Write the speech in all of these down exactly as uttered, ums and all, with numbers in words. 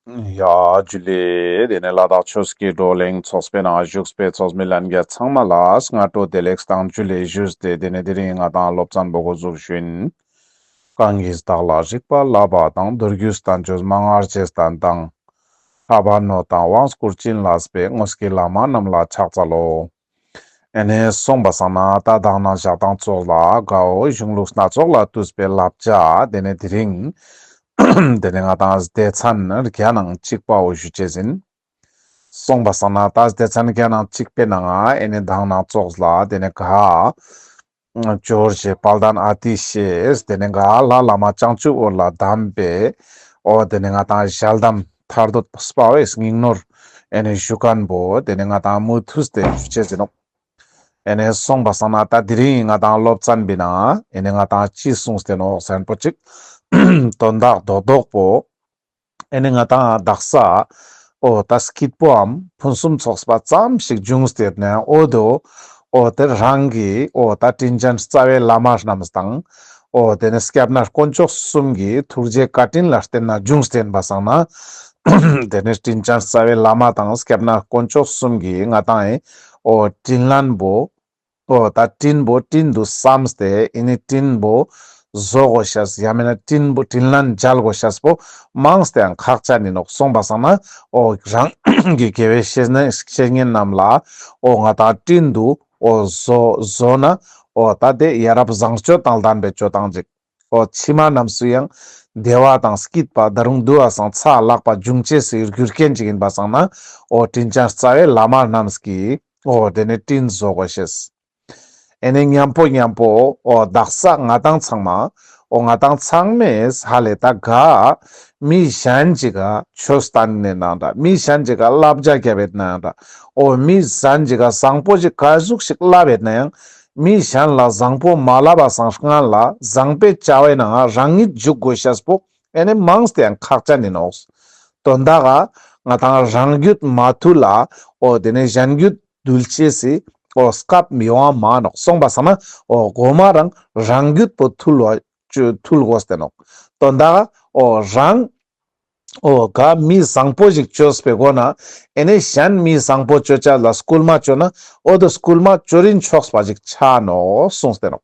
ཡ་ཇུ་ལེ། དེ་ནས་ལ་དྭགས་ཆོས་ཀྱི་བགྲོ་གླེང་ཚོགས་པའི་ནང་བཞུགས་པའི་ཚོགས་མི་ལྷན་རྒྱས་ཚང་མ་ལ་སྔ་དྲོ་བདེ་ལེགས་དང་ཇུ་ལེ་ཞུས་ཏེ། དེ་ནས་དེ་རིང་ང་ཏང་སློབ་ཚན་པོ་འགོ་འཛུགས་ཞུ་ཡིན། གང་གིས་བདག་ལ་རིག་པ་བསླབ་པ་དང་། མདོ་རྒྱུད་བསྟན་བཅོས་མན་ངག་རྗེས་བསྟན་དང་། ལྷ་བ་ནོ་དང་དབང་བསྐུར་བྱིན་བརླབས་པའི། དངོས་ཀྱི་བླ་མ་རྣམས་ལ་ཕྱག་འཚལ་ལོ། ཨེ་ནས་སོང་པ་སང་ན་ད་དག་ན་ཞག་དང་ཙོགས་ལ་གའོ་གཞུང་ལུགས་སྣ་ཚོགས་ལས་བཏུས་པའི་བསླབ་བྱ་དེ་ནས་དེ་རིང་དེ་ནས་ང་ཏང་སྡེ་ཚན་བརྒྱ་ནང་གཅིག་པའོ་ཞུ་ཅེས་ཡིན། སོང་པ་སང་ན་ད་སྡེ་ཚན་བརྒྱ་ནང་གཅིག་པའི་ནང་ཨེ་ནས་དག་ན་ཙོགས་ལ་དེ་ནས་ག་ཇོ་བོ་རྗེ་དཔལ་ལྡན་ཨ་ཏི་ཤས་དེ་ནས་ག་ལྷ་བླ་མ་བྱང་ཆུབ་འོད་ལ་གདམས་པའི་འོ་དེ་ནས་ང་ཏང་ཞལ་གདམས་ཐར་འདོད་དཔའ་བོའི་སྙིང་ནོར་ཨེ་ནས་ཞུ་མཁན་པོ་དེ་ནས་ང་ཏང་མུ་མཐུད་དེ་ཞུ་ཅེས་ཡིན་ནོག། ཨེ་ནས་སོང་པ་སང་ན་ད་དེ་རིང་ང་ཏང་སློབ་ཚན་པའི་ནང་ཨེ་ནས་ང་ཏང་ཅི་གསུངས་ཏེ་ནོག་ཟེར་ན་པོ་ཅིག་དོན་དག་རྡོག་རྡོག་པོ་ཨེ་ནས་ང་ཏང་དག་ས་འོ་ད་སྐྱིད་པོའམ་ཕུན་སུམ་ཚོགས་པ་ཙམ་ཞིག་བྱུང་སྟེ་ནས་འོ་དོ་འོ་དེ་རང་གི་འོ་ད་དྲིན་ཅན་རྩ་བའི་བླ་མ་རྣམས་དང་འོ་དེ་ནས་སྐྱབས་གནས་དཀོན་མཆོག་གསུམ་གྱི་ཐུགས་རྗེ་བཀའ་དྲིན་ལ་བརྟེན་ན་བྱུང་སྟེ་ཡིན་པ་སང་ན། དེ་ནས་དྲིན་ཅན་རྩ་བའི་བླ་མ་དང་སྐྱབས་གནས་དཀོན་མཆོག་གསུམ་གྱི་ང་ཏང་ཨེ་འོ་དྲིན་ལན་པོ་འོ་ད་དྲིན་པོ་དྲིན་དུ་བསམས་ཏེ་ཨེ་ནི་དྲིན་པོ་བཟོ་དགོས་ཤེས་ཡང་མེད་ན་དྲིན་པོ་དྲིན་ལན་འཇལ་དགོས་ཤེས་པོ་མངས་ཏེ་ཡང་ཁག་ཅན་ཡིན་ནོག། སོང་པ་སང་ན་འོ་རང་གི་དགེ་བའི་བཤེས་གཉེན་བཤེས་གཉེན་རྣམས་ལ་འོ་ང་ཏང་དྲིན་དུ་འོ་བཟོ་བཟོ་ན་འོ་ད་དེ་ཡ་རབས་བཟང་སྤྱོད་དང་ལྡན་པའི་སྤྱོད་སྟངས་ཅིག། འོ་ཕྱི་མ་རྣམས་སུ་ཡང་བདེ་བ་དང་སྐྱིད་པ་ད་རུང་འདུ་བ་སང་ཚ་ལྷག་པ་འབྱུང་ཅེས་སི་རྒྱུ་རྐྱེན་ཅིག་ཡིན་པ་སང་ན་འོ་དྲིན་ཅན་རྩ་བའི་བླ་མ་རྣམས་ཀྱི་འོ་དེ་ནས་དྲིན་བཟོ་དགོས་ཤེས། ཨེ་ནས་མཉམ་པོ་མཉམ་པོ་འོ་དག་ས་ང་ཏང་ཚང་མ་འོ་ང་ཏང་ཚང་མས་ཧ་ལས་ད་ག་མི་གཞན་ཅིག་ག་ཆོས་བསྟན་ནས་ནང་འདྲ་མི་གཞན་ཅིག་ག་བསླབ་བྱ་རྒྱབ་ཡོད་ནའང་འདྲ་འོ་མི་གཞན་ཅིག་ག་བཟང་པོ་ཅིག་ག་ཟུག་ཞིག་བསླབ་ཡོད་ན་ཡང་། མི་གཞན་ལ་བཟང་པོ་མ་ལབ་པ་སང་སྔན་ལ་བཟང་པོའི་བྱ་བའི་ནང་རང་ཉིད་འཇུག་དགོས་ཤེས་པོ་ཨེ་ནི་མངས་ཏེ་ཡང་ཁག་ཅན་ཡིན་ནོག། དོན་དག་ག་ང་ཏང་རང་རྒྱུད་མ་ཐུལ་ལ་འོ་དེ་ནས་གཞན་རྒྱུད་འདུལ་ཅེས་སི་འོ་སྐབས་མི་ཡོང་བ་མ་ནོག། སོང་པ་སང་ན་འོ་གོ་མ་རང་རང་རྒྱུད་པོ་ཐུལ་བ་ཐུལ་དགོས་ཏེ་ནོག། དོན་དག་ག་འོ་རང་འོ་ག་མི་བཟང་པོ་ཞིག་བཅོས་པའི་སྒོ་ན་ཨེ་ནས་གཞན་མི་བཟང་པོ་བཅོ་ཅེས་ལ་སྐུལ་མ་བཅོ་ན་འོ་དོ་སྐུལ་མ་བཅོ་རིན་ཆོག་པ་ཞིག་ཆ་ནོག་གསུངས་ཏེ་ནོག།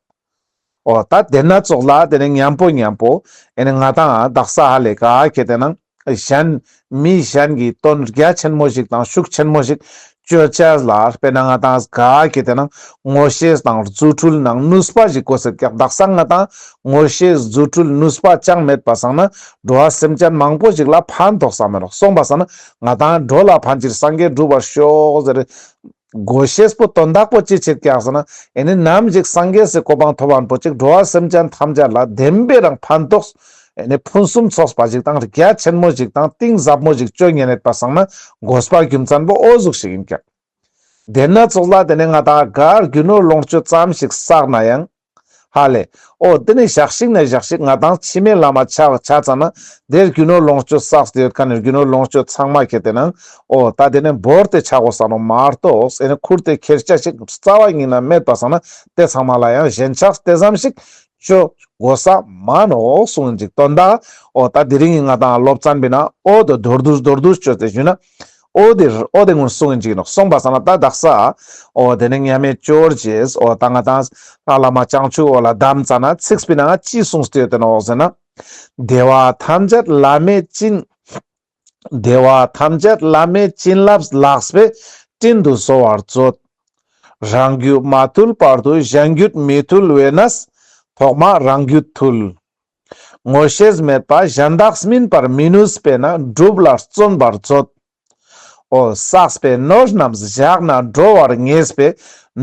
འོ་ད་དེ་ན་ཙོགས་ལ་དེ་ནས་མཉམ་པོ་མཉམ་པོ་ཨེ་ནས་ང་ཏང་དག་ས་ཧ་ལས་ག་ཁེ་ཏེ་ན་གཞན་མི་གཞན་གྱི་དོན་རྒྱ་ཆེན་མོ་ཞིག་དང་ཤུགས་ཆེན་མོ་ཞིག་བཅོ་ཅེས་ལ་དཔེར་ན་ང་ཏང་ག་ཁེ་ཏེ་ན་ངོ་ཤེས་དང་རྫུ་འཕྲུལ་ནང་ནུས་པ་ཞིག་དགོས་ཟེར་ཀྱག། དག་ས་ང་ཏང་ངོ་ཤེས་རྫུ་འཕྲུལ་ནུས་པ་ཅང་མེད་པ་སང་ན་འགྲོ་བ་སེམས་ཅན་མང་པོ་ཞིག་ལ་ཕན་ཐོགས་ས་མེད་ནོག། སོང་པ་སང་ན་ང་ཏང་འགྲོ་ལ་ཕན་ཕྱིར་སངས་རྒྱས་འགྲུབ་པར་ཤོག་ཟེར་དགོས་ཤེས་པོ་དོན་དག་པོ་ཅི་ཆེད་ཀྱག་ཟེར་ན་ཨེ་ནི་ནམ་ཞིག་སངས་རྒྱས་སི་གོ་འཕང་ཐོབ་པ་པོ་ཅིག་འགྲོ་བ་སེམས་ཅན་ཐམས་ཅད་ལ་བདེན་པའི་རང་ཕན་ཐོགས་ཨེ་ནི་ཕུན་སུམ་ཚོགས་པ་ཞིག་དང་རྒྱ་ཆེན་མོ་ཞིག་དང་གཏིང་ཟབ་མོ་ཞིག་བཅོ་ཉན་ཡོད་པ་སང་ན་དགོས་པ་རྒྱུ་མཚན་པོ་འོ་ཟུག་ཞིག་ཡིན་ཀྱག། དེ་ན་ཙོགས་ལ་དེ་ནས་ང་ཏང་ག་རྒྱུ་ནོར་ལོངས་སྤྱོད་ཙམ་ཞིག་བསགས་ན་ཡང་ཧ་ལས། འོ་དེ་ནས་ཞག་ཞིག་ན་ཞག་ཞིག་ང་ཏང་ཕྱི་མའི་ལམ་ཆ་ཆ་ཙ་ན་དེར་རྒྱུ་ནོར་ལོངས་སྤྱོད་བསགས་ཏེ་ཡོད་མཁན་ནི་རྒྱུ་ནོར་ལོངས་སྤྱོད་ཚང་མ་ཁེ་ཏེ་ན་འོ་ད་དེ་ནས་བོར་ཏེ་ཆ་དགོས་ས་ནོག་མ་གཏོགས་ཨེ་ནི་ཁུར་ཏེ་ཁྱེར་ཆ་ཞིག་རྩ་བ་ཉིད་ན་མེད་པ་སང་ན་དེ་ཚང་མ་ལ་ཡང་ཞེན་ཆགས་དེ་ཙམ་ཞིག་བཅོ་དགོས་ས་མ་ནོག་གསུངས་ཅིག། དོན་དག་འོ་ད་དེ་རིང་ང་ཏང་སློབ་ཚན་པའི་ནང་འོ་དོ་མདོར་བསྡུས་མདོར་བསྡུས་བཅོས་ཏེ་ཞུས་ན། འོ་དེ་འོ་དེ་སྔོན་གསུངས་ཡིན་ཅིག་ནོག། སོང་པ་སང་ན་ད་དག་ས་འོ་དེ་ནས་མཉམ་མེད་ཇོ་བོ་རྗེས་འོ་ད་ང་ཏང་ལྷ་བླ་མ་བྱང་ཆུབ་འོད་ལ་གདམས་ཙ་ན་ཚིགས་པའི་ནང་ཅི་གསུངས་ཏེ་ཡོད་དེ་ནོག་ཟེར་ན། བདེ་བ་ཐམས་ཅད་བླ་མེད་སྦྱིན། བདེ་བ་ཐམས་ཅད་བླ་མེད་བྱིན་རླབས་ལགས་པས། དྲིན་དུ་གཟོ་བར་མཛོད། རང་རྒྱུད་མ་ཐུལ་བར་དུ་གཞན་རྒྱུད་མི་ཐུལ་བས་ན། ཐོག་མ་རང་རྒྱུད་ཐུལ། ངོ་ཤེས་མེད་པ་གཞན་དག་སྨིན་པར་མི་ནུས་པས་ན། སྒྲུབ་ལ་བརྩོན་པར་མཛོད། འོ་བསགས་པའི་ནོར་རྣམས་བཞག་ན་འགྲོ་བར་ངེས་པས།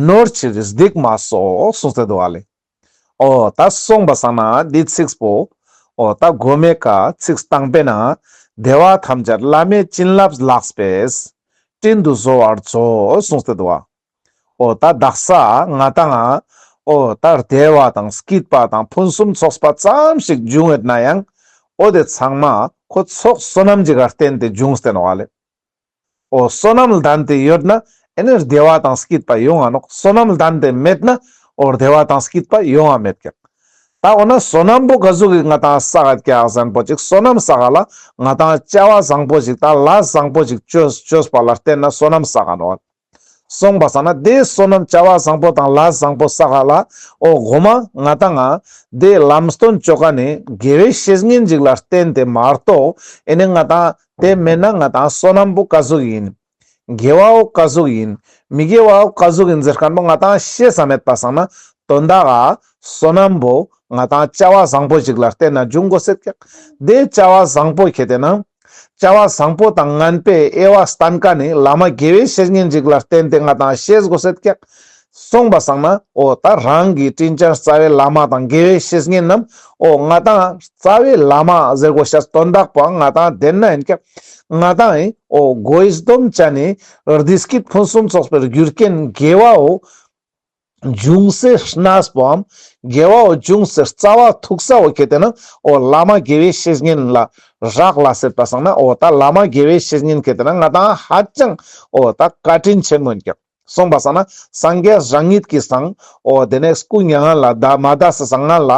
ནོར་ཕྱིར་སྡིག་མ་གསོག་གསུངས་ཏེ་འདུག་ཨ་ལེ། འོ་ད་སོང་པ་སང་ན་འདི་ཚིགས་པོ་འོ་ད་གོ་མའི་ཀ་ཚིགས་དང་པོའི་ནང་བདེ་བ་ཐམས་ཅད་བླ་མེད་བྱིན་རླབས་ལགས་པས། དྲིན་དུ་གཟོ་བར་མཛོད་གསུངས་ཏེ་འདུག་ཨ། འོ་ད་དག་ས་ང་ཏང་འོ་ད་བདེ་བ་དང་སྐྱིད་པ་དང་ཕུན་སུམ་ཚོགས་པ་ཙམ་ཞིག་འབྱུང་ཡོད་ན་ཡང་འོ་དེ་ཚང་མ་ཁོ་ཚོགས་བསོད་ནམས་ཅིག་ག་བརྟེན་ཏེ་འབྱུང་སྟེ་ནོག་ཨ་ལེ། འོ་བསོད་ནམས་ལྡན་ཏེ་ཡོད་ན་ཨེ་ནི་བདེ་བ་དང་སྐྱིད་པ་ཡོང་ང་ནོག། བསོད་ནམས་ལྡན་ཏེ་མེད་ན་འོ་བདེ་བ་དང་སྐྱིད་པ་ཡོང་ང་མེད་ཀྱག། ད་འོ་ན་བསོད་ནམས་པོ་ག་ཟུག་གི་ང་ཏང་བསགས་ཀྱག་ཟེར་ན་པོ་ཅིག་བསོད་ནམས་བསགས་ལ་ང་ཏང་བྱ་བ་བཟང་པོ་ཞིག་དང་ལས་བཟང་པོ་ཞིག་བཅོས་བཅོས་པ་ལ་བརྟེན་ན་བསོད་ནམས་བསགས་ནོག། སོང་པ་སང་ན་དེ་བསོད་ནམས་བྱ་བ་བཟང་པོ་དང་ལས་བཟང་པོ་བསགས་ལ་འོ་གོ་མ་ང་ཏང་ང་དེ་ལམ་སྟོན་བཅོ་ཀ་ནི་དགེ་བའི་བཤེས་གཉེན་ཞིག་ལ་བརྟེན་ཏེ་མ་གཏོགས་ཨེ་ནི་ང་ཏང་དེ་མེད་ན་ང་ཏང་བསོད་ནམས་པོ་ག་ཟུག་ཡིན། དགེ་བའོ་ག་ཟུག་ཡིན། མི་དགེ་བའོ་ག་ཟུག་ཡིན་ཟེར་མཁན་པོ་ང་ཏང་ཤེས་ས་མེད་པ་སང་ན་དོན་དག་ག་བསོད་ནམས་པོ་ང་ཏང་བྱ་བ་བཟང་པོ་ཞིག་ལ་བརྟེན་ན་འབྱུང་དགོས་ཟེར་ཀྱག། དེ་བྱ་བ་བཟང་པོ་ཁེ་ཏེ་ན་བྱ་བ་བཟང་པོ་དང་ངན་པའི་དབྱེ་བ་སྟན་ཀ་ནི་བླ་མ་དགེ་བའི་བཤེས་གཉེན་ཞིག་ལ་བརྟེན་ཏེ་ང་ཏང་ཤེས་དགོས་ཟེར་ཀྱག། སོང་པ་སང་ན་འོ་ད་རང་གི་དྲིན་ཅན་རྩ་བའི་བླ་མ་དང་དགེ་བའི་བཤེས་གཉེན་རྣམས་འོ་ང་ཏང་རྩ་བའི་བླ་མ་ཟེར་དགོས་ཤེས་དོན་དག་པོ་ང་ཏང་དེ་ན་ཡིན་ཀྱག། ང་ཏང་ཨི་འོ་གོ་ཡི་སྡོམ་ཅན་ནི་བདེ་སྐྱིད་ཕུན་སུམ་ཚོགས་པའི་རྒྱུ་རྐྱེན་དགེ་བའོ་འབྱུང་སའི་གནས་པོའམ་དགེ་བའོ་འབྱུང་སའི་རྩ་བ་ཐུག་ས་འོ་ཁེ་ཏེ་ན་འོ་བླ་མ་དགེ་བའི་བཤེས་གཉེན་ལ་རག་ལས་ཟེར་པ་སང་ན་འོ་ད་བླ་མ་དགེ་བའི་བཤེས་གཉེན་ཁེ་ཏེ་ན་ང་ཏང་ཧ་ཅང་འོ་ད་བཀའ་དྲིན་ཆེན་མོ་ཡིན་ཀྱག། སོང་པ་སང་ན་སངས་རྒྱས་རང་ཉིད་ཀྱི་སང་འོ་དེ་ནས་སྐུ་མྱ་ངན་ལས་འདས་མ་འདས་སི་སང་ང་ལ་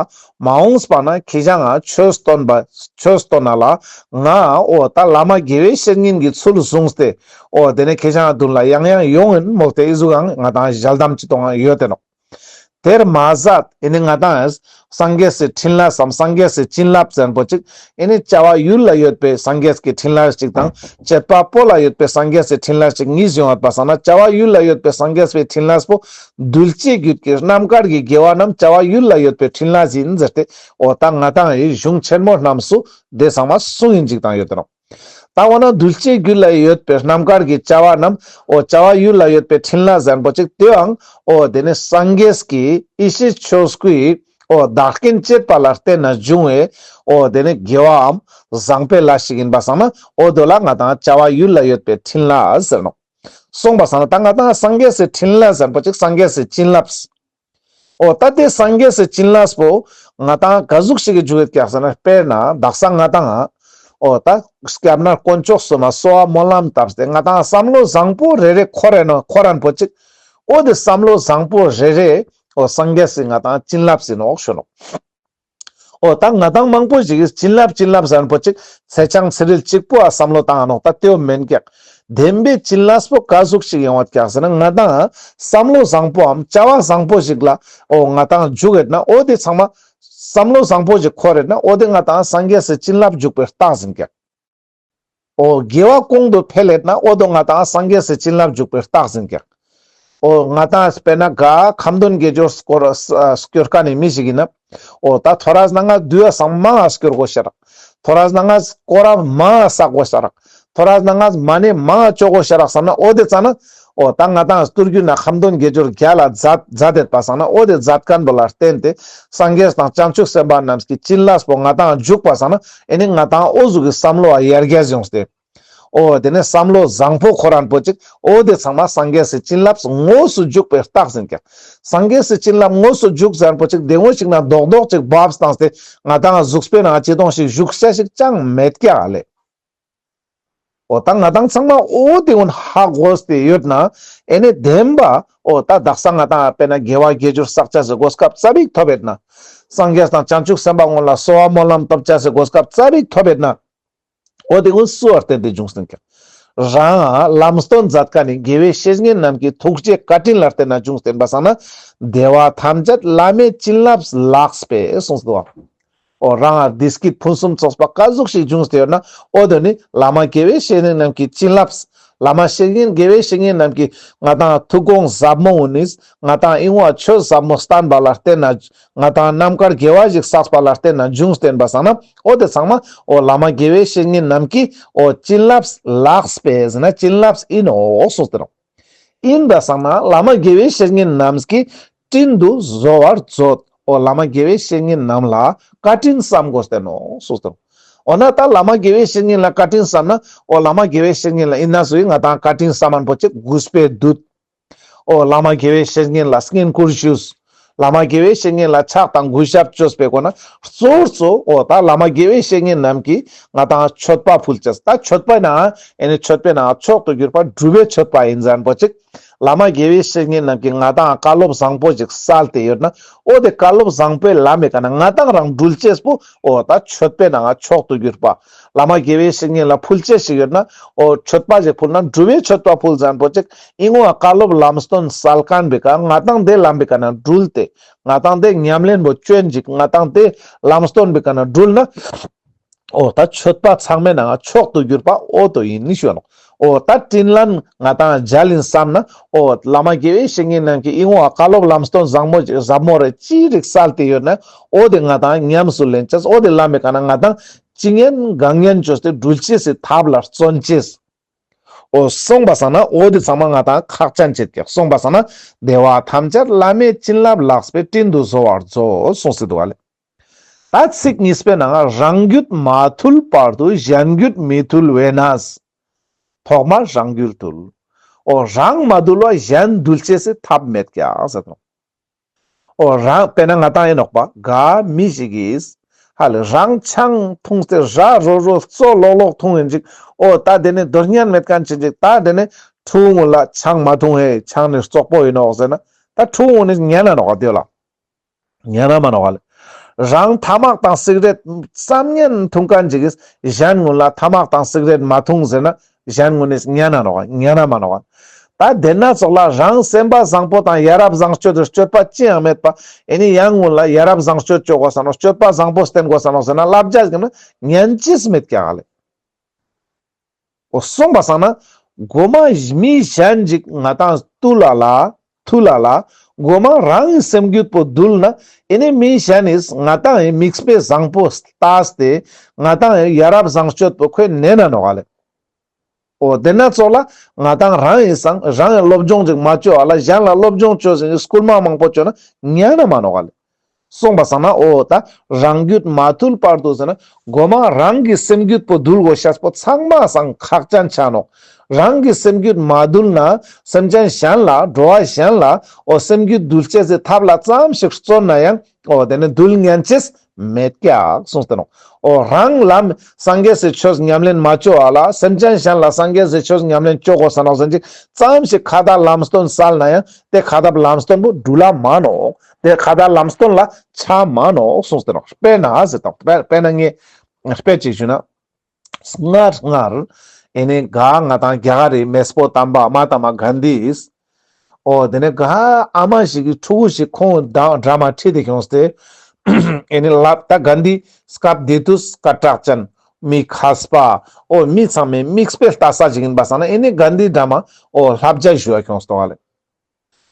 མ་འོངས་པ་ན་ཁྱེ་ཞ་ང་ཆོས་སྟོན་པ་ཆོས་སྟོན་ན་ལ་ང་འོ་ད་བླ་མ་དགེ་བའི་བཤེས་གཉེན་གྱི་ཚུལ་བཟུང་སྟེ་འོ་དེ་ནས་ཁྱེ་ཞ་ང་མདུན་ལ་ཡང་ཡང་ཡོང་ཡིན་མོལ་ཏེ་ཨི་ཟུག་ཡང་ང་ཏང་ཞལ་གདམས་ཅི་གཏོང་ཡོད་དེ་ནོག། དེར་མ་ཟད་ཨེ་ནི་ང་ཏང་སངས་རྒྱས་སི་འཕྲིན་ལས་སམ་སངས་རྒྱས་སི་བྱིན་རླབས་ཟེར་མཁན་པོ་ཅིག་ཨེ་ནི་བྱ་བ་ཡུལ་ལ་ཡོད་པའི་སངས་རྒྱས་ཀྱི་འཕྲིན་ལས་ཅིག་དང་བྱེད་པ་པོ་ལ་ཡོད་པའི་སངས་རྒྱས་སི་འཕྲིན་ལས་ཅིག་གཉིས་ཡོང་བ་སང་ན་བྱ་བ་ཡུལ་ལ་ཡོད་པའི་སངས་རྒྱས་པའི་འཕྲིན་ལས་པོ་གདུལ་བྱའི་རྒྱུད་ཀྱི་རྣམ་དཀར་གྱི་དགེ་བ་རྣམས་བྱ་བ་ཡུལ་ལ་ཡོད་པའི་འཕྲིན་ལས་ཡིན་ཟེར་ཏེ་འོ་ད་ང་ཏང་ཨི་གཞུང་ཆེན་མོ་རྣམས་སུ་དེ་ཚང་མ་གསུངས་ཡིན་ཅིག་དང་ཡོད་དེ་ནོག། ད་འོ་ན་གདུལ་བྱའི་རྒྱུད་ལ་ཡོད་པའི་རྣམ་དཀར་གྱི་བྱ་བ་རྣམས་འོ་བྱ་བ་ཡུལ་ལ་ཡོད་པའི་འཕྲིན་ལས་ཟེར་མཁན་པོ་ཅིག་དེའང་འོ་དེ་ནི་སངས་རྒྱས་ཀྱི་ཡེ་ཤེས་ཆོས་སྐུའི་འོ་བདག་རྐྱེན་བྱེད་པ་ལ་བརྟེན་ནས་འབྱུང་བའི་འོ་དེ་ནི་དགེ་བའམ་བཟང་པོའི་ལས་ཤིག་ཡིན་པ་སང་ན་འོ་དོ་ལ་ང་ཏང་བྱ་བ་ཡུལ་ལ་ཡོད་པའི་འཕྲིན་ལས་ཟེར་ནོག། སོང་པ་སང་ན་ད་ང་ཏང་སངས་རྒྱས་སི་འཕྲིན་ལས་ཟེར་མཁན་པོ་ཅིག་སངས་རྒྱས་སི་བྱིན་རླབས། འོ་ད་དེ་སངས་རྒྱས་སི་བྱིན་རླབས་པོ་ང་ཏང་ག་ཟུག་ཞིག་གི་འཇུག་ཡོད་ཀྱག་ཟེར་ན་དཔེར་ན་དག་ས་ང་ཏང་འོ་ད་སྐྱབས་གནས་དཀོན་མཆོག་གསུམ་ལ་གསོལ་བ་སྨོན་ལམ་བཏབ་སྟེ་ང་ཏང་བསམ་བློ་བཟང་པོ་རེ་རེ་འཁོར་རེ་ནོག་འཁོར་རན་པོ་ཅིག། འོ་དེ་བསམ་བློ་བཟང་པོ་རེ་རེ་འོ་སངས་རྒྱས་སི་ང་ཏང་བྱིན་རླབས་ཡིན་ནོག་ཞུ་ནོག། འོ་ད་ང་ཏང་མང་པོ་ཞིག་གིས་བྱིན་རླབས་བྱིན་རླབས་ཟེར་མཁན་པོ་ཅིག་ཚེས་བཅོ་ལྔ་ཚེས་རིལ་གཅིག་པོ་ཨ་བསམ་བློ་བཏང་ནོག། ད་དེའོ་མེན་ཀྱག། བདེན་པའི་བྱིན་རླབས་པོ་ག་ཟུག་ཞིག་ཡོང་བ་ཀྱག་ཟེར་ན་ང་ཏང་བསམ་བློ་བཟང་པོའམ་བྱ་བ་བཟང་པོ་ཞིག་ལ་འོ་ང་ཏང་འཇུག་ཡོད་ན་འོ་དེ་ཚང་མ་བསམ་བློ་བཟང་པོ་ཞིག་འཁོར་ཡོད་ན་འོ་དེ་ང་ཏང་སངས་རྒྱས་སི་བྱིན་རླབས་འཇུག་པའི་རྟགས་ཡིན་ཀྱག། འོ་དགེ་བ་གོང་དུ་འཕེལ་ཡོད་ན་འོ་དོ་ང་ཏང་སངས་རྒྱས་སི་བྱིན་རླབས་འཇུག་པའི་རྟགས་ཡིན་ཀྱག། འོ་ང་ཏང་དཔེར་ན་ག་ཁ་འདོན་དགེ་སྦྱོར་སྐོར་སྐྱོར་མཁན་ནི་མི་ཞིག་ཡིན་ན། འོ་ད་ཐོ་རས་ནང་ང་དུས་ཡ་སང་མང་ང་སྐྱོར་དགོས་ཤ་རག། ཐོ་རས་ནང་ང་སྐོར་ར་མང་ང་བསགས་དགོས་ཤ་རག། ཐོ་རས་ནང་ང་མ་ཎི་མང་ང་བཅོ་དགོས་ཤ་རག་བསམ་ན་འོ་དེ་ཙ་ན། འོ་ད་ང་ཏང་སྟུར་གུ་ན་ཁ་འདོན་དགེ་སྦྱོར་རྒྱལ་ལ་མཛད་མཛད་དེད་པ་སང་ན་འོ་དེ་མཛད་མཁན་པོ་ལ་བརྟེན་ཏེ་སངས་རྒྱས་དང་བྱང་ཆུབ་སེམས་དཔའ་རྣམས་ཀྱི་བྱིན་རླབས་པོ་ང་ཏང་འཇུག་པ་སང་ན་ཨེ་ནི་ང་ཏང་འོ་ཟུག་གི་བསམ་བློ་ཡར་རྒྱས་ཡོང་སྟེ། འོ་དེ་ནས་བསམ་བློ་བཟང་པོ་འཁོར་རན་པོ་ཅིག། འོ་དེ་ཚང་མ་སངས་རྒྱས་སི་བྱིན་རླབས་དངོས་སུ་འཇུག་པའི་རྟགས་ཡིན་ཀྱག། སངས་རྒྱས་སི་བྱིན་རླབས་དངོས་སུ་འཇུག་ཟེར་མཁན་པོ་ཅིག་དེ་ངོ་ཞིག་ན་རྡོག་རྡོག་ཅིག་བབས་བཏང་སྟེ་ང་ཏང་གཟུགས་པོའི་ནང་ཅི་གཏོང་ཞིག་བཞུགས་ཤ་ཞིག་ཅང་མེད་ཀྱག་ལེ། འོ་ད་ང་ཏང་ཚང་མ་འོ་དེ་ཀུན་ཧ་གོ་སྟེ་ཡོད་ན་ཨེ་ནི་བདེན་པ་འོ་ད་དག་ས་ང་ཏང་དཔེར་ན་དགེ་བ་དགེ་སྦྱོར་བསགས་ཅེས་སི་གོ་སྐབས་ཙ་པིག་ཐོབ་ཡོད་ན། སངས་རྒྱས་དང་བྱང་ཆུབ་སེམས་དཔའ་ཀུན་ལ་གསོལ་བ་སྨོན་ལམ་བཏབ་ཅེས་སི་གོ་སྐབས་ཙ་པིག་ཐོབ་ཡོད་ན། འོ་དེ་ཀུན་སུ་ལ་བརྟེན་ཏེ་འབྱུང་སྟེ་ཡིན་ཀྱག། རང་ལམ་སྟོན་མཛད་མཁན་ནི་དགེ་བའི་བཤེས་གཉེན་རྣམས་ཀྱི་ཐུགས་རྗེ་བཀའ་དྲིན་ལ་བརྟེན་ནས་འབྱུང་སྟེ་ཡིན་པ་སང་ན། བདེ་བ་ཐམས་ཅད་བླ་མའི་བྱིན་རླབས་ལགས་པས་གསུངས་འདུག་པ། འོ་རང་ལ་བདེ་སྐྱིད་ཕུན་སུམ་ཚོགས་པ་ག་ཟུག་ཞིག་འབྱུང་སྟེ་ཡོད་ན་འོ་དོ་ནི་བླ་མ་དགེ་བའི་བཤེས་གཉེན་རྣམས་ཀྱི་བྱིན་རླབས། བླ་མ་བཤེས་གཉེན་དགེ་བའི་བཤེས་གཉེན་རྣམས་ཀྱིས་ང་ཏང་ཐུགས་དགོངས་ཟབ་མོ་འོ་ནི་ང་ཏང་ཨིན་བ་ཆོས་ཟབ་མོ་བསྟན་པ་ལ་བརྟེན་ནས་ང་ཏང་རྣམ་དཀར་དགེ་བ་ཞིག་བསགས་པ་ལ་བརྟེན་ནས་འབྱུང་སྟེ་ཡིན་པ་སང་ན་འོ་དེ་ཚང་མ་འོ་བླ་མ་དགེ་བའི་བཤེས་གཉེན་རྣམས་ཀྱི་འོ་བྱིན་རླབས་ལགས་པས་ཟེར་ན་བྱིན་རླབས་ཡིན་ནོག་གསུངས་ཏེ་ནོག། ཡིན་པ་སང་ན་བླ་མ་དགེ་བའི་བཤེས་གཉེན་རྣམས་ཀྱི་དྲིན་དུ་གཟོ་བར་མཛོད། འོ་བླ་མ་དགེ་བའི་བཤེས་གཉེན་རྣམས་ལ་བཀའ་དྲིན་བསམ་དགོས་ཏེ་ནོག་གསུངས་ཏེ་ནོག། འོ་ན་ད་བླ་མ་དགེ་བའི་བཤེས་གཉེན་ལ་བཀའ་དྲིན་བསམ་ན་འོ་བླ་མ་དགེ་བའི་བཤེས་གཉེན་ལ་ཡིན་ན་སུ་ཡིན་ང་ཏང་བཀའ་དྲིན་བསམ་མཁན་པོ་ཅིག་གུས་པས་འདུད། འོ་བླ་མ་དགེ་བའི་བཤེས་གཉེན་ལ་བསྙེན་བཀུར་ཞུས། བླ་མ་དགེ་བའི་བཤེས་གཉེན་ལ་ཕྱག་དང་གུས་ཞབས་བཅོས་པའི་སྒོ་ན་གཙོ་བོ་གཙོ་འོ་ད་བླ་མ་དགེ་བའི་བཤེས་གཉེན་རྣམས་ཀྱིས་ང་ཏང་མཆོད་པ་ཕུལ་ཅེས། ད་མཆོད་པའི་ནང་ཨེ་ནི་མཆོད་པའི་ནང་མཆོག་ཏུ་གྱུར་པ་སྒྲུབ་པའི་མཆོད་པ་ཡིན་ཟེར་མཁན་པོ་ཅིག། བླ་མ་དགེ་བའི་བཤེས་གཉེན་རྣམས་ཀྱིས་ང་ཏང་བཀའ་སློབ་བཟང་པོ་ཞིག་སལ་ཏེ་ཡོད་ན། འོ་དེ་བཀའ་སློབ་བཟང་པོའི་ལམ་མི་ཀ་ན་ང་ཏང་རང་འགྲུལ་ཅེས་པོ་འོ་ད་མཆོད་པའི་ནང་ང་མཆོག་ཏུ་གྱུར་པ། བླ་མ་དགེ་བའི་བཤེས་གཉེན་ལ་ཕུལ་ཅེས་ཞིག་ཡོད་ན། འོ་མཆོད་པ་ཞིག་ཕུལ་ན་སྒྲུབ་པའི་མཆོད་པ་ཕུལ་ཟེར་ཁན་པོ་ཅིག་ཨིན་ནོག་བཀའ་སློབ་ལམ་སྟོན་སལ་ཁན་པོའི་ཀ་ང་ཏང་དེ་ལམ་པོའི་ཀ་ན་འགྲུལ་ཏེ། ང་ཏང་དེ་ཉམས་ལེན་པོ་ཅོ་ཅེས་ང་ཏང་དེ་ལམ་སྟོན་པོའི་ཀ་ན་འགྲུལ་ན། འོ་ད་མཆོད་པ་ཚང་མའི་ནང་ང་མཆོག་ཏུ་གྱུར་པ་འོ་དོ་ཨིན་ནི་ཞུ་ནོག་འོ་ད་དྲིན་ལན་ང་ཏང་འཇལ་ཨིན་བསམ་ན། འོ་བླ་མ་དགེ་བའི་བཤེས་གཉེན་རྣམས་ཀྱིས་ཨིན་ནོག་བཀའ་སློབ་ལམ་སྟོན་བཟང་མོ་ཟབ་མོ་རེ་ཅི་རིགས་སལ་ཏེ་ཡོད་ན། འོ་དེ་ང་ཏང་ཉམས་སུ་ལེན་ཅེས། འོ་དེ་ལམ་པོའི་ཀ་ན་ང་ཏང་ཅི་ཉན་གང་ཉན་ཅོས་ཏེ་འགྲུལ་ཅེས་སི་ཐབས་ལ་བརྩོན་ཅེས། འོ་སོང་པ་སང་ན་འོ་དེ་ཚང་མ་ང་ཏང་ཁག་ཅན་ཆེད་ཀྱག་སོང་པ་སང་ན་བདེ་བ་ཐམས་ཅད་བླ་མའི་བྱིན་རླབས་ལགས་པས་དྲིན་དུ་གཟོ་བར་མཛོད་གསུངས་སེ་འདུག་ག་ལེ། ད་ཚིག་གཉིས་པའི་ནང་རང་རྒྱུད་མ་ཐུལ་བར་དུ་གཞན་རྒྱུད་མི་ཐུལ་བས་ན། ཐོག་མར་རང་རྒྱུད་ཐུལ། འོ་རང་མ་ཐུལ་བ་གཞན་ཐུལ་ཅེས་སི་ཐབས་མེད་ཀྱག་ཟེར་ནོག་འོ་རང་དཔེར་ན་ང་ཏང་ཨིན་ནོག་པ་ག་མི་ཞིག་གིས་ཧ་ལེ་རང་ཆང་འཐུངས་ཏེ་ར་རོ་རོ་ཙོག་ལོག་ལོག་འཐུང་ཨིན་ཅིག་འོ་ད་དེ་ནི་འདོར་ཉན་མེད་ཁན་ཆེན་ཅིག་ད་དེ་ནི་ཕྲུ་གུ་ངུན་ལ་ཆང་མ་འཐུང་ཧེ་ཆང་ནི་རྩོག་པོ་ཨིན་ནོག་ཟེར་ན་ད་ཕྲུ་གུ་ངུན་ནི་ཉན་ན་ནོག་ག་དེ་ལ། ཉན་ན་མ་ནོག་ག་ལེ། རང་ཐ་མག་དང་སིག་རེཊ་ཙམ་ཉན་འཐུང་ཁན་ཅིག་གིས་གཞན་ངུན་ལ་ཐ་མག་དང་སིག་རེཊ་མ་འཐུང་ཟེར་ན་གཞན་ངུན་ནི་ཉན་ན་ནོག་ག་ཉན་ན་མ་ནོག་ག་ད་དེ་ན་ཙོགས་ལ་རང་སེམས་པ་བཟང་པོ་དང་ཡ་རབས་བཟང་སྤྱོད་དུ་སྤྱོད་པ་ཅི་ཡང་མེད་པ་ཨེ་ནི་ཡང་ངུན་ལ་ཡ་རབས་བཟང་སྤྱོད་ཅོ་དགོས་ས་ནོག་སྤྱོད་པ་བཟང་པོ་བསྟེན་དགོས་ས་ནོག་ཟེར་ན་བསླབ་བྱ་ཟེར་ན་ཉན་ཅེས་མེད་ཀྱག་ག་ལེ། འོ་སོང་པ་སང་ན་གོ་མ་མི་གཞན་ཅིག་ང་ཏང་ཐུལ་ལ་ལ་ཐུལ་ལ་ལ་གོ་མ་རང་གི་སེམས་རྒྱུད་པོ་འདུལ་ན་ཨེ་ནི་མི་གཞན་ནི་ང་ཏང་ཡི་མིག་དཔེ་བཟང་པོ་ལྟས་ཏེ་ང་ཏང་ཡི་ཡ་རབས་བཟང་སྤྱོད་པོ་ཁོས་ནེན་ན་ནོག་ག་ལེ། འོ་དེ་ན་ཙོགས་ལ་ང་ཏང་རང་ཡི་སང་རང་ཡི་སློབ་སྦྱོང་ཅིག་མ་ཅོ་བ་ལ་གཞན་ལ་སློབ་སྦྱོང་ཅོ་ཟིན་གྱི་སྐུལ་མ་མང་པོ་ཅོ་ན་ཉན་ན་མ་ནོག་ག་ལེ། སོང་པ་སང་ན་འོ་ད་རང་རྒྱུད་མ་ཐུལ་བར་དུ་ཟེར་ན་གོ་མ་རང་གི་སེམས་རྒྱུད་པོ་འདུལ་དགོས་ཤེས་པོ་ཚང་མ་སང་ཁག་ཅན་ཆ་ནོག་རང་གི་སེམས་རྒྱུད་མ་འདུལ་ན་སེམས་ཅན་གཞན་ལ་འགྲོ་བ་གཞན་ལ་འོ་སེམས་རྒྱུད་འདུལ་ཅེས་སི་ཐབས་ལ་ཙམ་ཞིག་བརྩོན་ན་ཡང་འོ་དེ་ནི་འདུལ་ཉན་ཅེས་མེད་ཀྱག་གསུངས་ཏེ་ནོག་འོ་རང་ལ་སངས་རྒྱས་སི་ཆོས་ཉམས་ལེན་མ་ཅོ་བ་ལ་སེམས་ཅན་གཞན་ལ་སངས་རྒྱས་སི་ཆོས་ཉམས་ལེན་ཅོ་དགོས་ས་ནོག་ཟེར་ཅིག་ཙམ་ཞིག་ཁ་ཏ་ལམ་སྟོན་སལ་ན་ཡང་དེ་ཁ་ཏ་ལམ་སྟོན་པོ་འགྲུལ་ལ་མ་ནོག་དེ་ཁ་ཏ་ལམ་སྟོན་ལ་ཆ་མ་ནོག་གསུངས་ཏེ་ནོག་དཔེར་ན་ཟེར་དང་དཔེར་དཔེར་ན་ངས་དཔེ་ཅིག་ཞུ་ན། སྔར་སྔར་ཨེ་ནི་ག་ང་ཏང་རྒྱ་གར་རི་མེས་པོ་དམ་པ་མ་ཧཱ་ཏ་མ་གཱན་དྷི། འོ་དེ་ནས་ག་ཨ་མ་ཞིག་གི་ཕྲུ་གུ་ཞིག་ཁོང་འདྲ་མ་ཁྲིད་དེ་ཁྱོངས་ཏེ། ཨེ་ནི་ལབ་ད་གཱན་དྷི་སྐབས་དེ་དུས་སྐད་གྲགས་ཅན་མི་མཁས་པ། འོ་མི་ཚང་མས་མིག་དཔེ་ལྟ་ས་ཞིག་ཡིན་པ་སང་ན་ཨེ་ནི་གཱན་དྷི་འདྲ་མ་འོ་བསླབ་བྱ་ཞུ་བ་ཁྱོངས་ཏོག་ལེ།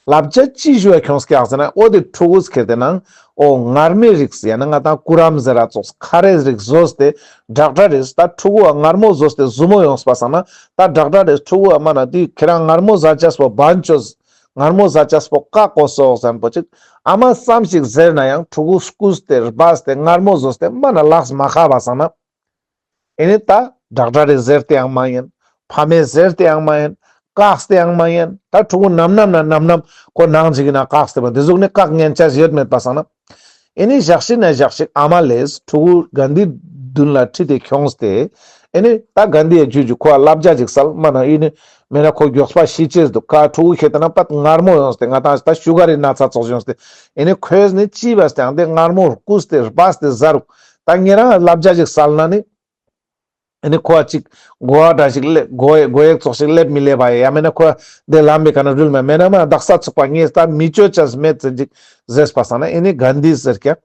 བསླབ་བྱ་ཅི་ཞུ་བ་ཁྱོངས་ཀྱག་ཟེར་ན་འོ་དེ་ཕྲུ་གུ་ཁྱེར་ཏེ་ནང་འོ་མངར་མོའི་རིགས་ཡང་ན་ང་ཏང་ཀུ་རམ་ཟེར་ར་ཙོགས་ཁ་རའི་རིགས་བཟོས་ཏེ་དྲག་དྲག་རེས་ད་ཕྲུ་གུ་མངར་མོ་བཟོས་ཏེ་ཟུར་མོ་ཡོངས་པ་སང་ན་ད་དྲག་དྲག་རེས་ཕྲུ་གུ་མ་ན་དེ་ཁྱེད་རང་མངར་མོ་ཟ་ཅེས་པོ་བན་ཅོས་མངར་མོ་ཟ་ཅེས་པོ་བཀག་དགོས་སོགས་ཟེར་པོ་ཅིག་ཨ་མ་ཙམ་ཞིག་ཟེར་ན་ཡང་ཕྲུ་གུ་སྐུས་ཏེ་སྦས་ཏེ་མངར་མོ་བཟོས་ཏེ་མ་ན་ལགས་མ་ཁ་བ་སང་ན། ཨེ་ནི་ད་དྲག་དྲག་རེ་ཟེར་ཏེ་ཡང་མ་ཡིན། ཕ་མས་ཟེར་ཏེ་ཡང་མ་ཡིན། བཀག་སྟེ་ཡང་མ་ཡིན། ད་ཕྲུ་གུ་ནམ་ནམ་ན་ནམ་ནམ་ཁོ་ནང་ཅིག་གི་ན་བཀག་སྟེ་བ་དེ་ཟུག་ནི་བཀག་ཉན་ཆ་ཡོད་མེད་པ་སང་ན། ཨེ་ནི་ཞག་ཤིག་ན་ཞག་ཤིག་ཨ་མ་ལེས་ཕྲུ་གུ་གཱན་དྷི་མདུན་ལ་ཁྲིད་དེ་ཁྱོངས་ཏེ། ཨེ་ནི་ད་གཱན་དྷི་ཡ་ཇུ་ཇུ་ཁོ་ལ་བསླབ་བྱ་ཅིག་སལ་མ་ན་ཨེ་ནི་མེད་ན་ཁོ་མགྱོགས་པ་ཤི་ཅེས་འདུག་ག་ཕྲུ་གུ་ཁྱེད་ལྟ་ན་པད་མངར་མོ་ཡོངས་ཏེ་ང་ཏང་ད་ཤུ་གར་རི་ན་ཚ་ཙོགས་ཡོངས་ཏེ། ཨེ་ནི་ཁོས་ནི་ཅི་བས་ཏེ་ཨང་དེ་མངར་མོ་སྐུས་ཏེ་སྦས་ཏེ་ཟ་རུག་ད་ཉེ་རང་བསླབ་བྱ་ཅིག་སལ་ན་ནི། ཨེ་ནི་ཁོ་ཅིག་གོ་བ་འདྲ་ཞིག་ལེ་གོ་ཡེ་གོ་ཡེ་ཙོགས་ཤིག་ལེབ་མི་ལེབ་པ་ཡ་ཡ་མེད་ན་ཁོ་དེ་ལམ་པའི་ཀ་ན་རུལ་མེད་མེད་ན་མ་དག་ས་ཚུགས་པ་ངས་ད་མི་ཅོ་ཅེས་མེད་ཟེར་ཅིག་ཟེར་པ་སང་ན་ཨེ་ནི་གཱན་དྷི་ཟེར་ཀྱག་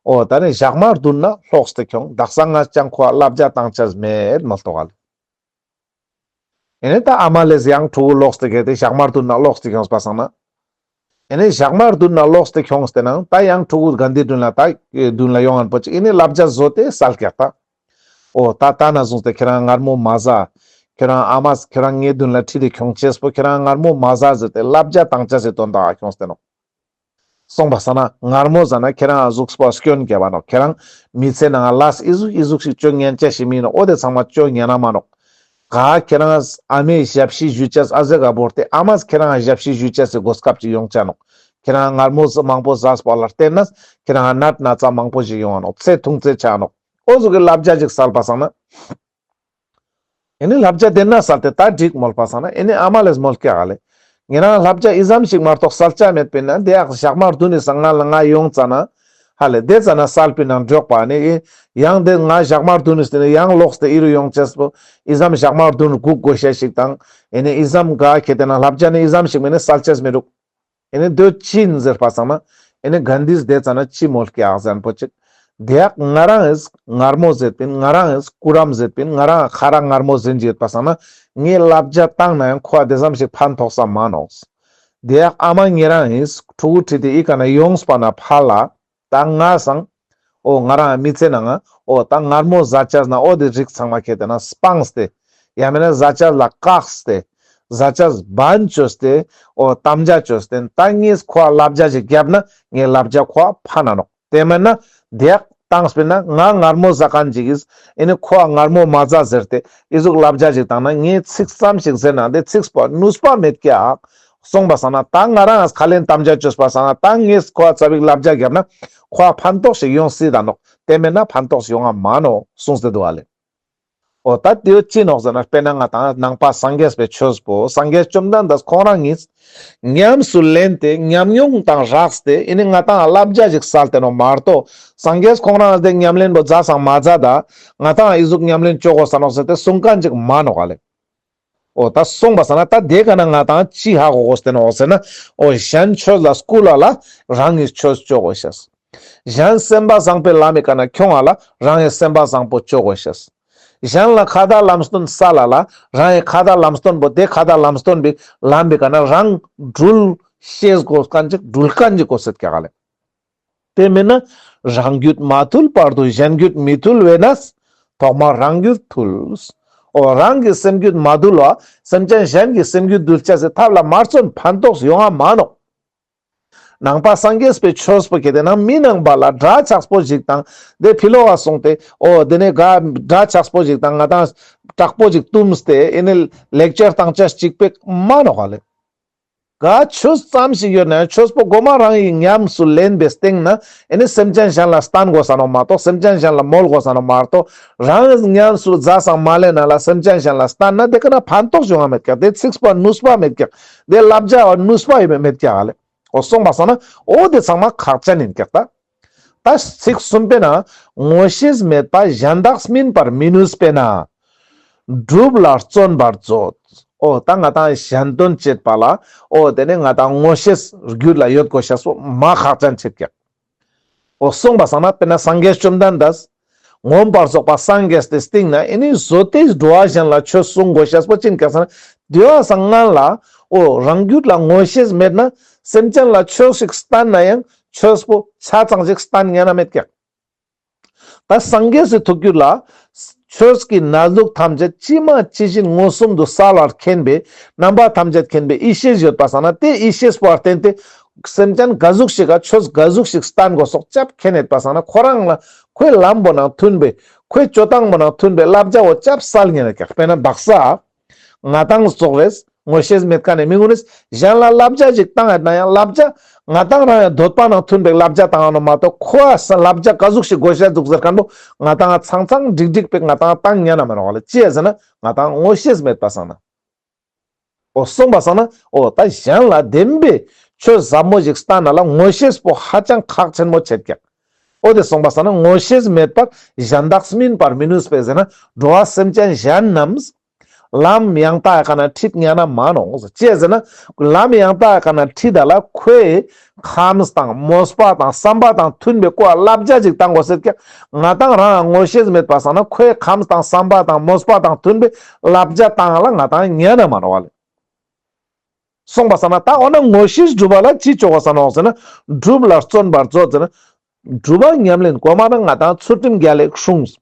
འོ་ད་ནི་ཞག་མ་བདུན་ན་ལོག་སྟེ་ཁྱོང་དག་ས་ང་ཅང་ཁོ་བསླབ་བྱ་བཏང་ཅེས་མེད་མོལ་ཏོག་ལེ། ཨེ་ནི་ད་ཨ་མ་ལེས་ཡང་ཕྲུ་གུ་ལོག་སྟེ་གལ་ཏེ་ཞག་མ་བདུན་ན་ལོག་སྟེ་ཁྱོངས་པ་སང་ན། ཨེ་ནི་ཞག་མ་བདུན་ན་ལོག་སྟེ་ཁྱོངས་ཏེ་ནང་ད་ཡང་ཕྲུ་གུ་གཱན་དྷི་མདུན་ལ་ད་མདུན་ལ་ཡོང་ངན་པོ་ཅིག་ཨེ་ནི་བསླབ་བྱ་བཟོ་སྟེ་སལ་ཀྱག་ད། འོ་ད་ད་ན་བཟུང་སྟེ་ཁྱེད་རང་མངར་མོ་མ་ཟ། ཁྱེད་རང་ཨ་མས་ཁྱེད་རང་ངའི་མདུན་ལ་ཁྲིད་དེ་ཁྱོང་ཅེས་པོ་ཁྱེད་རང་མངར་མོ་མ་ཟ་ཟེར་ཏེ་བསླབ་བྱ་བཏང་ཅེས་སི་དོན་དག་ཁྱོངས་ཏེ་ནོག་སོང་པ་སང་ན་མངར་མོ་ཟ་ན་ཁྱེད་རང་གཟུགས་པོ་སྐྱོན་རྒྱབ་པ་ནོག་ཁྱེད་རང་མི་ཚེ་ནང་ལས་ཨི་ཟུག་ཨི་ཟུག་ཞིག་ཅོ་ཉན་ཅེས་ཞིག་མི་ནོག་འོ་དེ་ཚང་མ་ཅོ་ཉན་ན་མ་ནོག་ག་ཁྱེད་རང་ཨ་མའི་ཞབས་ཕྱི་ཞུ་ཅེས་ཨ་ཟེ་ག་བོར་ཏེ་ཨ་མས་ཁྱེད་རང་ཞབས་ཕྱི་ཞུ་ཅེས་སི་གོ་སྐབས་ཅིག་ཡོང་ཅ་ནོག་ཁྱེད་རང་མངར་མོ་མང་པོ་ཟས་པ་ལ་བརྟེན་ནས་ཁྱེད་རང་ནད་ན་ཚ་མང་པོ་ཞིག་ཡོང་ང་ནོག་ཚེ་ཐུང་ཚེ་ཆ་ནོག་འོ་ཟུག་གི་བསླབ་བྱ་ཅིག་སལ་པ་སང་ན། ཨེ་ནི་བསླབ་བྱ་དེ་ན་སལ་ཏེ་ད་འགྲིག་མོལ་པ་སང་ན་ཨེ་ནི་ཨ་མ་ལེས་མོལ་ཀྱག་ལེ། ཉེ་རང་བསླབ་བྱ་ཨི་ཙམ་ཞིག་མ་གཏོགས་སལ་ཆ་མེད་པིན་ན་དེ་ཡང་ཞག་མ་བདུན་ནི་སང་ང་ལ་ང་ཡོང་ཙ་ན་ཧ་ལེ་དེ་ཙ་ན་སལ་པིན་ན་འགྲོགས་པ་ནི་ཡང་དེ་ང་ཞག་མ་བདུན་ནི་སྟེ་ནི་ཡང་ལོག་སྟེ་ཨི་རུ་ཡོང་ཅེས་པོ་ཨི་ཙམ་ཞག་མ་བདུན་སྒུག་དགོས་ཤེས་ཤིག་དང་ཨེ་ནི་ཨི་ཙམ་ག་ཁེ་ཏེ་ན་བསླབ་བྱ་ནི་ཨི་ཙམ་ཞིག་མེད་ནི་སལ་ཆེས་མི་རུག་ཨེ་ནི་དོ་ཅི་ཨིན་ཟེར་པ་སང་ན་ཨེ་ནི་གན་དྷིས་དེ་ཙ་ན་ཅི་མོལ་ཀྱག་ཟེར་ན་པོ་ཅིག་དེ་ཡག་ང་རང་ངི་ངར་མོ་ཟེར་པིན། ང་རང་ངི་ཀུ་རམ་ཟེར་པིན། ང་རང་ཁ་ར་ངར་མོ་ཟེར་གྱི་ཡོད་པ་སང་ན་ངའི་བསླབ་བྱ་བཏང་ན་ཡང་ཁོ་དེ་ཙམ་ཞིག་ཕན་ཐོགས་ས་མ་ནོག་དེ་ཡག་ཨ་མ་ཉེ་རང་ངི་ཕྲུ་གུ་ཁྲིད་དེ་ཨི་ཀ་ན་ཡོངས་པ་ན་ཕར་ལ་ད་ང་སང་འོ་ང་རང་མི་ཚེ་ནང་ང་འོ་ད་ངར་མོ་ཟ་ཅེས་ན་འོ་དེ་རིགས་ཚང་མ་ཁེ་ཏེ་ན་སྤངས་ཏེ་ཡང་མེད་ན་ཟ་ཅེས་ལ་བཀགས་ཏེ་ཟ་ཅེས་བན་བཅོས་ཏེ་འོ་དམ་བཅའ་བཅོས་ཏེ་ད་ངས་ཁོ་བསླབ་བྱ་ཞིག་བརྒྱབ་ན་ངའི་བསླབ་བྱ་ཁོ་ཕན་ན་ནོག་དེ་མེད་ན་དེ་ཡག་བཏང་སྤེར་ན་ང་ངར་མོ་ཟ་མཁན་ཅིག་གིས་ཨེ་ནི་ཁོ་ངར་མོ་མ་ཟ་ཟེར་ཏེ་ཨི་ཟུག་བསླབ་བྱ་ཞིག་བཏང་ན་ངས་ཚིག་ཙམ་ཞིག་ཟེར་ན་དེ་ཚིག་པོ་ནུས་པ་མེད་ཀྱག་གསུངས་པ་སང་ན་ད་ང་རང་ཁ་ལེན་དམ་བཅའ་བཅོས་པ་སང་ན་ད་ངས་ཁོ་ཙ་པིག་བསླབ་བྱ་བརྒྱབ་ན་ཁོ་ཕན་ཐོགས་ཤིག་ཡོང་སྲིད་ད་ནོག་དེ་མེད་ན་ཕན་ཐོགས་ཤིག་ཡོང་ང་མ་ནོག་གསུངས་ཏེ་འདུག་ཨ་ལེ། འོ་ད་དེ་ཅི་ནོག་ཟེར་ན་དཔེར་ན་ང་ཏང་ནང་པ་སངས་རྒྱས་པའི་ཆོས་པོ་སངས་རྒྱས་བཅོམ་ལྡན་འདས་ཁོང་རང་ངིས་ཉམས་སུ་ལེན་ཏེ་ཉམས་མྱོང་དང་སྦྲགས་ཏེ་ཨེ་ནི་ང་ཏང་བསླབ་བྱ་ཞིག་སལ་ཏེ་ནོག་མ་གཏོགས་སངས་རྒྱས་ཁོང་རང་དེ་ཉམས་ལེན་པོ་མཛད་སང་མ་མཛད་ད་ང་ཏང་ཨི་ཟུག་ཉམས་ལེན་བཅོ་དགོས་ས་ནོག་ཟེར་ཏེ་གསུང་མཁན་ཅིག་མ་ནོག་ཨ་ལེ། འོ་ད་གསུངས་པ་སང་ན་ད་དེ་ཀ་ན་ང་ཏང་ཅི་ཧ་གོ་དགོས་ཏེ་ནོག་ཟེར་ན་འོ་གཞན་ཆོས་ལ་བསྐུལ་བ་ལ་རང་གི་ཆོས་བཅོ་དགོས་ཤེས། གཞན་སེམས་པ་བཟང་པོའི་ལམ་མི་ཀ་ན་ཁྱོང་བ་ལ་རང་གི་སེམས་པ་བཟང་པོ་བཅོ་དགོས་ཤེས། གཞན་ལ་ཁ་ཏ་ལམ་སྟོན་སལ་ལ་ལ་རང་གི་ཁ་ཏ་ལམ་སྟོན་པོ་དེ་ཁ་ཏ་ལམ་སྟོན་པའི་ལམ་མི་ཀ་ན་རང་འགྲུལ་ཤེས་དགོས་མཁན་ཅིག་འགྲུལ་མཁན་ཅིག་དགོས་ཤེས་ཀྱག་ལེ། དེ་མེད་ན་རང་རྒྱུད་མ་ཐུལ་བར་དུ་གཞན་རྒྱུད་མི་ཐུལ་བས་ན། ཐོག་མར་རང་རྒྱུད་ཐུལ། འོ་རང་གི་སེམས་རྒྱུད་མ་དུལ་བ་སེམས་ཅན་གཞན་གྱི་སེམས་རྒྱུད་འདུལ་ཅེས་སི་ཐབས་ལ་མ་བརྩོན་ཕན་ཐོགས་ཡོང་ང་མ་ནོག་ནང་པ་སངས་རྒྱས་པའི་ཆོས་པོ་ཁེ་ཏེ་ན་མི་ནང་པ་ལ་འདྲ་ཆགས་པོ་ཞིག་དང་དེ་ཕི་ལོག་ག་སོང་སྟེ་འོ་དེ་ནས་ག་འདྲ་ཆགས་པོ་ཞིག་དང་ང་ཏང་དྲག་པོ་ཞིག་བཏུམས་ཏེ་ཨེ་ནི་ལེག་ཅར་བཏང་ཅེས་ཅིག་པེག་མ་ནོག་ལེ། ག་ཆོས་ཙམ་ཞིག་ཡོད་ན་ཡང་ཆོས་པོ་གོ་མ་རང་གི་ཉམས་སུ་ལེན་པའི་སྟེང་ན་ཨེ་ནི་སེམས་ཅན་གཞན་ལ་བསྟན་དགོས་ས་ནོག་མ་གཏོགས་སེམས་ཅན་གཞན་ལ་མོལ་དགོས་ས་ནོག་མ་གཏོགས་རང་གི་ཉམས་སུ་མཛད་སང་མ་ལེན་ན་ལ་སེམས་ཅན་གཞན་ལ་བསྟན་ན་དེ་ཀ་ན་ཕན་ཐོགས་ཡོང་ང་མེད་ཀྱག་དེ་ཚིག་པ་ནུས་པ་མེད་ཀྱག་དེ་བསླབ་བྱ་བ་ནུས་པ་ཡོད་མེད་ཀྱག་ལེ། འོ་གསུངས་པ་སང་ན་འོ་དེ་ཚང་མ་ཁག་ཅན་ཡིན་ཀྱག་ད། ད་ཚིག་གསུམ་པའི་ནང་ངོ་ཤེས་མེད་པ་གཞན་དག་སྨིན་པར་མི་ནུས་པས་ན། སྒྲུབ་ལ་བརྩོན་པར་མཛོད། འོ་ད་ང་ཏང་གཞན་དོན་བྱེད་པ་ལ་འོ་དེ་ནས་ང་ཏང་ངོ་ཤེས་རྒྱུད་ལ་ཡོད་དགོས་ཤེས་པོ་མ་ཁག་ཅན་ཆེད་ཀྱག་འོ་གསུངས་པ་སང་ན་དཔེར་ན་སངས་རྒྱས་བཅོམ་ལྡན་འདས་མངོན་པར་རྫོགས་པ་སངས་རྒྱས་ཏེ་སྟིང་ན་ཨེ་ནི་བཟོ་སྟེ་འགྲོ་བ་གཞན་ལ་ཆོས་གསུང་དགོས་ཤེས་པོ་ཅི་ཡིན་ཀྱག་ཟེར་ན་དེ་བ་སང་སྔན་ལ་འོ་རང་རྒྱུད་ལ་ངོ་ཤེས་མེད་ན་སེམས་ཅན་ལ་ཆོས་ཤིག་བསྟན་ན་ཡང་ཆོས་པོ་ཆ་ཚང་ཞིག་བསྟན་ཉན་ན་མེད་ཀྱག་ད་སངས་རྒྱས་སི་ཐུགས་རྒྱུད་ལ་ཆོས་ཀྱི་གནས་ལུགས་ཐམས་ཅད་ཇི་མ་ཇི་བཞིན་མངོན་སུམ་དུ་གསལ་བར་མཁྱེན་པའི་རྣམ་པ་ཐམས་ཅད་མཁྱེན་པའི་ཡེ་ཤེས་ཡོད་པ་སང་ན་དེ་ཡེ་ཤེས་པོ་བརྟེན་ཏེ་སེམས་ཅན་ག་ཟུག་ཞིག་ག་ཆོས་ག་ཟུག་ཞིག་བསྟན་དགོས་སོགས་ཅབ་མཁྱེན་ཡོད་པ་སང་ན་ཁོ་རང་ལ་ཁོའི་ལམ་པོ་ནང་མཐུན་པའི་ཁོའི་སྤྱོད་སྟངས་པོ་ནང་མཐུན་པའི་བསླབ་བྱ་བོ་ཅབ་སལ་ཉན་ན་ཀྱག་དཔེར་ན་དག་ས་ང་ཏང་ཙོགས་རེད། ངོ་ཤེས་མེད་མཁན་ནི་མི་ངོ་ནི་གཞན་ལ་བསླབ་བྱ་ཞིག་བཏང་ཡོད་ན་ཡང་བསླབ་བྱ་ང་ཏང་རང་ཡང་འདོད་པ་ནང་མཐུན་པའི་བསླབ་བྱ་བཏང་ཡོད་ནོ་མ་གཏོགས་ཁོ་ཨ་ས་བསླབ་བྱ་ག་ཟུག་ཞིག་དགོས་ཤེས་འདུག་ཟེར་མཁན་པོ་ང་ཏང་ཚང་ཚང་འགྲིག་འགྲིག་པའི་ང་ཏང་བཏང་ཉན་ན་མི་རུང་བ་ལེ། ཅི་ཡ་ཟེར་ན་ང་ཏང་ངོ་ཤེས་མེད་པ་སང་ན། འོ་གསུངས་པ་སང་ན་འོ་ད་གཞན་ལ་བདེན་པའི་ཆོས་ཟབ་མོ་ཞིག་བསྟན་ན་ལ་ངོ་ཤེས་པོ་ཧ་ཅང་ཁག་ཆེན་མོ་ཆེད་ཀྱག་འོ་དེ་གསུངས་པ་སང་ན་ངོ་ཤེས་མེད་པར་གཞན་དག་སྨིན་པར་མི་ནུས་པས་ཟེར་ན་འགྲོ་བ་སེམས་ཅན་གཞན་རྣམས། ལམ་ཡང་དག་ག་ན་ཁྲིད་ཉན་ན་མ་ནོག་ཅི་ཟེར་ན། ལམ་ཡང་དག་ག་ན་ཁྲིད་ད་ལ་ཁོའི་ཁམས་དང་མོས་པ་དང་བསམ་པ་དང་མཐུན་པའི་ཁོ་ལ་བསླབ་བྱ་ཅིག་བཏང་དགོས་ཟེར་ཀྱག་ང་ཏང་རང་ངོ་ཤེས་མེད་པ་སང་ན་ཁོའི་ཁམས་དང་བསམ་པ་དང་མོས་པ་དང་མཐུན་པའི་བསླབ་བྱ་བཏང་ལ་ང་ཏང་ཉན་ན་མ་ནོག་ལེ། གསུངས་པ་སང་ན་ད་འོ་ན་ངོ་ཤེས་སྒྲུབ་པ་ལ་ཅི་བཅོ་དགོས་ས་ནོག་ཟེར་ན། སྒྲུབ་ལ་བརྩོན་པར་མཛོད་ཟེར་ན། སྒྲུབ་པ་ཉམས་ལེན་གོ་མ་ན་ང་ཏང་ཚུལ་ཁྲིམས་རྒྱལ་ལ་སྲུངས།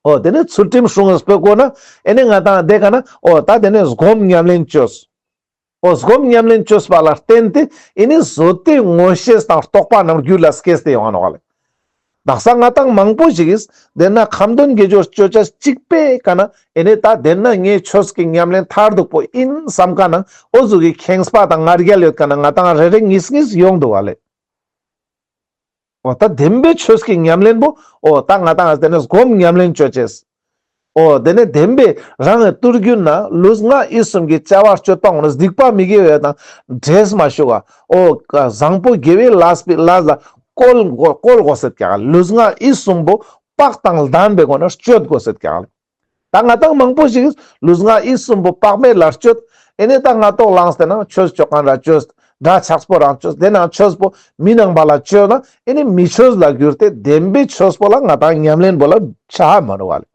འོ་དེ་ནས་ཚུལ་ཁྲིམས་སྲུང་ངེས་པོ་དགོས་ན་ཨེ་ནི་ང་ཏང་དེ་ཀ་ན་འོ་ད་དེ་ནས་སྒོམ་ཉམས་ལེན་བཅོས། འོ་སྒོམ་ཉམས་ལེན་བཅོས་པ་ལ་བརྟེན་ཏེ་ཨེ་ནི་བཟོ་སྟེ་ངོ་ཤེས་དང་རྟོགས་པ་རྣམས་རྒྱུད་ལ་སྐྱེས་ཏེ་ཡོང་ང་ནོག་ལེ། དག་ས་ང་ཏང་མང་པོ་ཞིག་གིས་དེ་ན་ཁ་འདོན་དགེ་སྦྱོར་བཅོ་ཅེས་གཅིག་པའི་ཀ་ན་ཨེ་ནི་ད་དེ་ན་ངའི་ཆོས་ཀྱི་ཉམས་ལེན་མཐར་ཐུག་པོ་ཡིན་བསམ་ཀ་ན་འོ་ཟུག་གི་ཁེངས་པ་དང་ང་རྒྱལ་ཡོད་ཀ་ན་ང་ཏང་རེ་རེ་གཉིས་གཉིས་ཡོང་འདུག་བ་ལེ། འོ་ད་བདེན་པའི་ཆོས་ཀྱི་ཉམས་ལེན་པོ་འོ་ད་ང་ཏང་དེ་ནས་སྒོམ་ཉམས་ལེན་བཅོ་ཅེས། འོ་དེ་ནས་བདེན་པའི་རང་གི་ཏུར་གྱུར་ན་ལུས་ངག་ཡིད་གསུམ་གྱི་བྱ་བ་སྤྱོད་པ་འོ་ན་སྡིག་པ་མི་དགེ་བ་དང་འདྲེས་མ་བཅུག་ག། འོ་བཟང་པོ་དགེ་བའི་ལས་པའི་ལས་ལ་བཀོལ་དགོས་བཀོལ་དགོས་ཟེར་ཀྱག། ལུས་ངག་ཡིད་གསུམ་པོ་བག་དང་ལྡན་པའི་སྒོ་ནས་སྤྱོད་དགོས་ཟེར་ཀྱག། ད་ང་ཏང་མང་པོ་ཞིག་ལུས་ངག་ཡིད་གསུམ་པོ་བག་མེད་ལ་སྤྱོད། ཨེ་ནས་ད་ང་ཏོག་ལངས་ཏེ་ན་ཆོས་ཅོ་མཁན་ར་ཅོས། འདྲ་ཆགས་པོ་རང་ཅོས། དེ་ནང་ཆོས་པོ་མི་ནང་པ་ལ་ཅོས་ན་ཨེ་ནས་མི་ཆོས་ལ་གྱུར་ཏེ་བདེན་པའི་ཆོས་པོ་ལ་ང་ཏང་ཉམས་ལེན་པོ་ལ་ཆ་མ་རུ་བ་ལེ།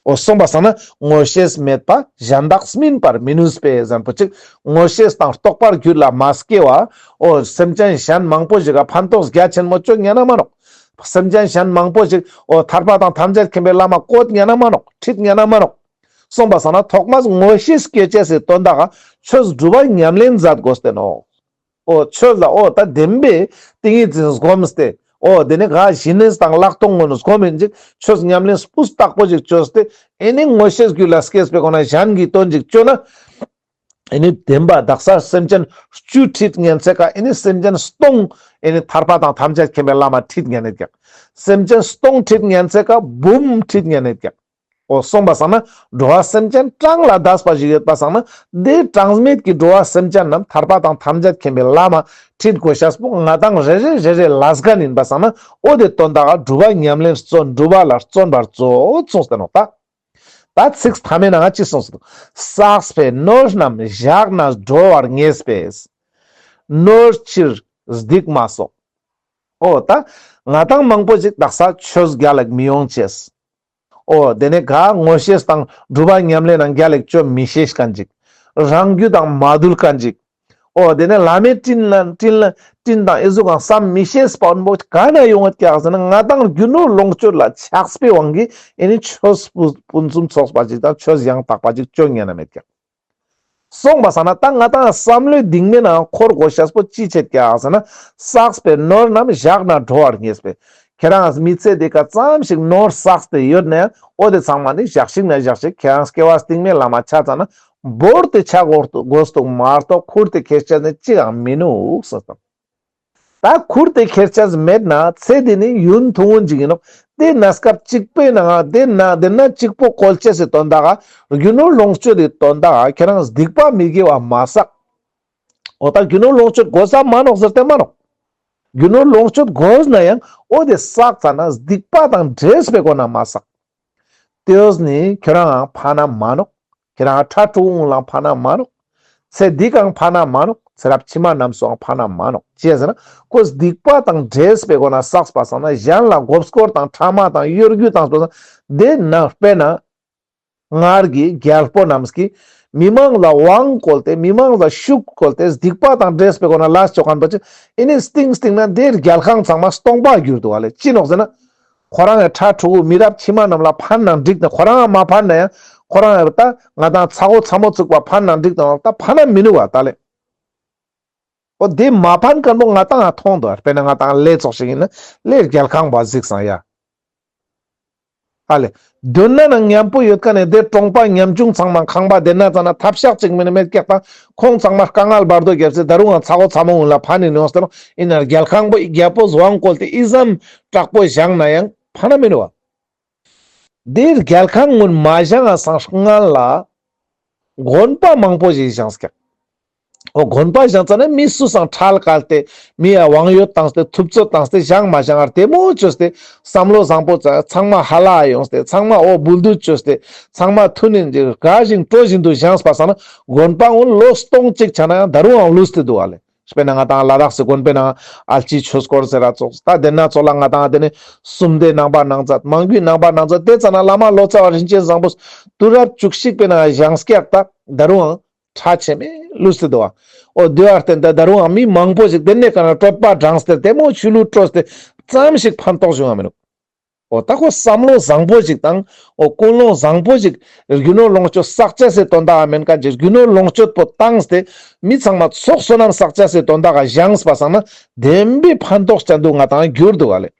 འོ་གསུངས་པ་སང་ན་མངོན་ཤེས་མེད་པ་གཞན་དག་སྨིན་པར་མི་ནུས་པས་ཟེར་པོ་ཅིག། མངོན་ཤེས་དང་རྟོགས་པ་རྒྱུད་ལ་མ་སྐྱེ་བ། འོ་སེམས་ཅན་གཞན་མང་པོ་ཞིག་ག་ཕན་ཐོགས་རྒྱ་ཆེན་མོ་ཅོ་ཉན་ན་མ་ནོག། སེམས་ཅན་གཞན་མང་པོ་ཞིག་འོ་ཐར་པ་དང་ཐམས་ཅད་མཁྱེན་པའི་ལམ་མ་བཀོད་ཉན་ན་མ་ནོག། ཁྲིད་ཉན་ན་མ་ནོག། གསུངས་པ་སང་ན་ཐོག་མར་མངོན་ཤེས་སྐྱེ་ཅེས་སི་དོན་དག་ག་ཆོས་སྒྲུབ་པ་ཉམས་ལེན་མཛད་དགོས་ཏེ་ནོག། འོ་ཆོས་ལ་འོ་ད་བདེན་པའི་ཏིང་ངེ་འཛིན་སྒོམས་ཏེ། འོ་དེ་ནས་ག་ཞི་གནས་དང་ལྷག་མཐོང་ངོ་ནས་སྒོམ་ཡིན་ཅིག་ཆོས་ཉམས་ལེན་སྤུས་དག་པོ་ཞིག་ཅོས་ཏེ། ཨེ་ནི་མངོན་ཤེས་རྒྱུད་ལ་སྐྱེས་པའི་སྒོ་ནས་གཞན་གྱི་དོན་ཅིག་ཅོ་ན། ཨེ་ནི་བདེན་པ་དག་ས་སེམས་ཅན་བཅུ་ཁྲིད་ཉན་ཚེ་ཀ་ཨེ་ནི་སེམས་ཅན་སྟོང་ཨེ་ནི་ཐར་པ་དང་ཐམས་ཅད་མཁྱེན་པའི་ལམ་མ་ཁྲིད་ཉན་ནེད་ཀྱག། སེམས་ཅན་སྟོང་ཁྲིད་ཉན་ཚེ་ཀ་འབུམ་ཁྲིད་ཉན་ནེད་ཀྱག། འོ་གསུངས་པ་སང་ན་འགྲོ་བ་སེམས་ཅན་གྲངས་ལས་འདས་པ་ཞིག་ཡོད་པ་སང་ན་དེ་གྲངས་མེད་ཀྱི་འགྲོ་བ་སེམས་ཅན་རྣམས་ཐར་པ་དང་ཐམས་ཅད་མཁྱེན་པའི་ལམ་མ་ཁྲིད་དགོས་ཤེས་པོ་ང་ཏང་རེ་རེ་རེ་རེ་ལས་འགན་ཡིན་པ་སང་ན་འོ་དེ་དོན་དག་ག་སྒྲུབ་པ་ཉམས་ལེན་བརྩོན་སྒྲུབ་པ་ལ་བརྩོན་པར་མཛོད་གསུངས་ཏེ་ནོག་ད། ད་ཚིག་མཐའ་མའི་ནང་ཅི་གསུངས་སོ། བསགས་པའི་ནོར་རྣམས་བཞག་ན་འགྲོ་བར་ངེས་པས། ནོར་ཕྱིར་སྡིག་མ་གསོག། འོ་ད་ང་ཏང་མང་པོ་ཞིག་དག་ས་ཆོས་རྒྱལ་ལ་མི་ཡོང་ཅེས། འོ་དེ་ནས་ག་མངོན་ཤེས་དང་སྒྲུབ་པ་ཉམས་ལེན་ནང་རྒྱལ་ལ་ཅོ་མི་ཤེས་མཁན་ཅིག། རང་རྒྱུད་དང་མ་དུལ་མཁན་ཅིག། འོ་དེ་ནས་བླ་མའི་དྲིན་ལ་དྲིན་ལ་དྲིན་དང་ཨི་ཟུག་གང་བསམ་མི་ཤེས་པ་འོན་པོ་ག་ན་ཡོང་ངད་ཀྱག་ཟེར་ན་ང་ཏང་རྒྱུ་ནོར་ལོངས་སྤྱོད་ལ་ཆགས་པའི་དབང་གིས་ཨེ་ནི་ཆོས་སྤུ་སྤུན་གསུམ་ཚོགས་པ་ཅིག་དང་ཆོས་ཡང་དག་པ་ཅིག་ཅོ་ཉན་ན་མེད་ཀྱག། གསུངས་པ་སང་ན་ད་ང་ཏང་བསམ་བློའི་གདིང་མའི་ནང་འཁོར་དགོས་ཤེས་པོ་ཅི་ཆེད་ཀྱག་ཟེར་ན། བསགས་པའི་ནོར་རྣམས་བཞག་ན་འགྲོ་བར་ངེས་པས། ཁྱེད་རང་མི་ཚེ་འདི་ཀ་ཙམ་ཞིག་ནོར་བསགས་ཏེ་ཡོད་ན་ཡང་འོ་དེ་ཚང་མ་ནི་བཞག་ཤིག་ན་བཞག་ཤིག་ཁྱེད་རང་སྐྱེ་བ་སྟིང་མའི་ལམ་མ་ཆ་ཙ་ན་བོར་ཏེ་ཆ་དགོས་དགོས་འདུག་མ་གཏོགས་ཁུར་ཏེ་ཁྱེར་ཆ་ནི་ཅི་ཡང་མི་ནུག་གསུངས་སོང་། ད་ཁུར་ཏེ་ཁྱེར་ཆ་མེད་ན་ཚེ་འདི་ནི་ཡུན་ཐུང་ངུན་ཅིག་ཡིན་ནོག། དེ་ན་སྐབས་གཅིག་པོའི་ནང་དེ་ན་དེ་ན་གཅིག་པོ་བཀོལ་ཅེས་སི་དོན་དག་ག་རྒྱུ་ནོར་ལོངས་སྤྱོད་དེ་དོན་དག་ག་ཁྱེད་རང་སྡིག་པ་མི་དགེ་བ་མ་བསགས། འོ་ད་རྒྱུ་ནོར་ལོངས་སྤྱོད་དགོས་ས་མ་ནོག་ཟེར་ཏེ་མ་ནོག། རྒྱུ་ནོར་ལོངས་སྤྱོད་དགོས་ན་ཡང་འོ་དེ་བསགས་ཙ་ན་སྡིག་པ་དང་འདྲེས་པའི་སྒོ་ནས་མ་བསགས། དེ་འོ་ནི་ཁྱེད་རང་ཕན་ན་མ་ནོག། ཁྱེད་རང་ཁྲ་ཕྲུ་གུ་ལའང་ཕན་ན་མ་ནོག། ཚེ་འདི་ཀའང་ཕན་ན་མ་ནོག། ཚེ་རབས་ཕྱི་མ་རྣམས་སུའང་ཕན་ན་མ་ནོག། ཅི་ཟེར་ན་ཁོ་སྡིག་པ་དང་འདྲེས་པའི་སྒོ་ནས་བསགས་པ་སང་ན་གཞན་ལ་མགོ་སྐོར་དང་ཕྲ་མ་དང་གཡོ་སྒྱུ་དང་སོགས་དེ་ན་དཔེར་ན་སྔར་གྱི་རྒྱལ་པོ་རྣམས་ཀྱིས་མི་མང་ལ་དབང་བཀོལ་ཏེ་མི་མང་ལ་ཤུགས་བཀོལ་ཏེ་སྡིག་པ་དང་འདྲེས་པའི་སྒོ་ནས་ལས་ཅོ་མཁན་པོ་ཅིག་ཨེ་ནི་སྟིང་སྟིང་ན་དེ་རྒྱལ་ཁང་ཚང་མ་སྟོང་པ་གྱུར་འདུག་བ་ལེ། ཅི་ནོག་ཟེར་ན། ཁོ་རང་གི་ཕྲུ་གུ་མི་རབས་ཕྱི་མ་རྣམས་ལ་ཕན་ན་འགྲིག་ན་ཁོ་རང་མ་ཕན་ན་ཡང་ཁོ་རང་ད་ང་ཏང་ཚ་བོ་ཚ་མོ་ཚུགས་པ་ཕན་ན་འགྲིག་ན་ད་ཕན་ན་མི་ནུག་བ་ད་ལེ། འོ་དེ་མ་ཕན་མཁན་པོ་ང་ཏང་ང་མཐོང་འདུག། དཔེར་ན་ང་ཏང་ལས་ཚོགས་ཤིག་ཡིན་ན་ལས་རྒྱལ་ཁང་པ་གཟིགས་སང་ཡ། ཨ་ལེ། དོན་ན་ན་མཉམ་པོ་ཡོད་མཁན་ནི་དེ་གྲོང་པ་ཉམ་ཆུང་ཚང་མ་ཁང་པ་དེ་ན་ཙ་ན་ཐབས་ཤག་ཅིག་མིན་མེད་ཀྱག་དང་ཁོང་ཚང་མ་དཀའ་ངལ་བར་དོ་རྒྱབ་སྟེ་ད་རུང་ང་ཚ་བོ་ཚ་མོ་ཀུན་ལ་ཕན་ནི་ཡོང་སྟེ་ནོག། ཡིན་ན་རྒྱལ་ཁང་པོ་རྒྱལ་པོ་དབང་བཀོལ་ཏེ་ཨི་ཙམ་དྲག་པོ་བཞེངས་ན་ཡང་ཕན་ན་མི་ནུག་བ། དེ་རྒྱལ་ཁང་ཀུན་མ་བཞེངས་ས་སྔན་ལ་དགོན་པ་མང་པོ་ཞིག་བཞེངས་ཀྱག། འོ་དགོན་པ་བཞེངས་ཙ་ན་མི་སུ་སང་ཁྲལ་བཀལ་ཏེ་མི་ཡ་དབང་ཡོད་བཏང་སྟེ་ཐུབ་ཚོད་བཏང་སྟེ་བཞེངས་མ་བཞེངས་ཨར་བདེ་མོ་བཅོས་ཏེ་བསམ་བློ་བཟང་པོ་ཚང་མ་ཧ་ལ་ཡོངས་ཏེ་ཚང་མ་འོ་འབུལ་སྡུད་བཅོས་ཏེ་ཚང་མ་མཐུན་ནི་དགའ་བཞིན་སྤྲོ་བཞིན་དུ་བཞེངས་པ་སང་ན་དགོན་པ་ཀུན་ལོ་སྟོང་གཅིག་ཆ་ན་ཡང་ད་རུང་ཡང་ལུས་ཏེ་འདུག་བ་ལེ། དཔེར་ན་ང་ཏང་ལ་དྭགས་སི་དགོན་པའི་ནང་ཨལ་ཅི་ཆོས་འཁོར་ཟེར་ར་ཙོགས་ད་དེ་ན་ཙོགས་ལ་ང་ཏང་དེ་ནི་སུམ་སྡེ་ནང་པ་ནང་ཚ་མང་རྒྱུད་ནང་པ་ནང་ཚ་དེ་ཙ་ན་བླ་མ་ལོ་ཙཱ་བ་རིན་ཆེན་བཟང་པོ་དུས་རབས་བཅུ་གཅིག་པའི་ནང་བཞེངས་ཀྱག་ད་ད་རུང་ཁྲ་ཆེ་མེ་ལུས་ཏེ་འདུག་བ། འོ་དེ་བར་བརྟེན་ད་ད་རུང་མི་མང་པོ་ཞིག་དེ་ནས་ག་ན་གྲོད་པ་འགྲངས་ཏེ་དེ་མོ་ཆུ་ལུད་སྤྲོས་ཏེ་ཙམ་ཞིག་ཕན་ཐོགས་བྱུང་བ་མི་འདུག། འོ་ད་ཁོ་བསམ་བློ་བཟང་པོ་ཞིག་དང་འོ་ཀུན་སློང་བཟང་པོ་ཞིག་རྒྱུ་ནོར་ལོངས་སྤྱོད་བསགས་ཅེས་སི་དོན་དག་མེན་མཁན་ཅིག་རྒྱུ་ནོར་ལོངས་སྤྱོད་པོ་བཏང་སྟེ་མི་ཚང་མ་ཚོགས་བསོད་ནམས་བསགས་ཅེས་སི་དོན་དག་བཞེངས་པ་སང་ན་བདེན་པའི་ཕན་ཐོགས་ཅན་དུ་ང་ཏང་གྱུར་འདུག་བ་ལེ།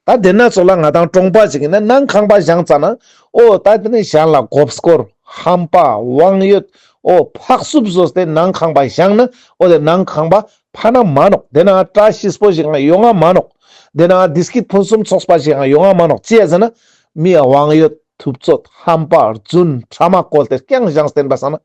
ད་དེ་ན་ཙོགས་ལ་ང་ཏང་གྲོང་པ་ཞིག་ཡིན་ན་ནང་ཁང་པ་བཞེངས་ཙ་ན་འོ་ད་དེ་ནི་གཞན་ལ་མགོ་སྐོར་ཧམ་པ་དབང་ཡོད་འོ་ཕག་སུབ་བཟོས་ཏེ་ནང་ཁང་པ་བཞེངས་ན་འོ་དེ་ནང་ཁང་པ་ཕན་ན་མ་ནོག། དེ་ན་བཀྲ་ཤིས་པོ་ཞིག་ཡོང་ང་མ་ནོག། དེ་ན་བདེ་སྐྱིད་ཕུན་སུམ་ཚོགས་པ་ཞིག་ཡོང་ང་མ་ནོག། ཅི་ཡ་ཟེར་ན་ མིའི་དབང་ཡོད་ཐུབ་ཚོད་ཧམ་པ་རྫུན་ཕྲ་མ་བཀོལ་ཏེ་རྐྱང་བཞེངས་བསྟན་པ་སང་ན།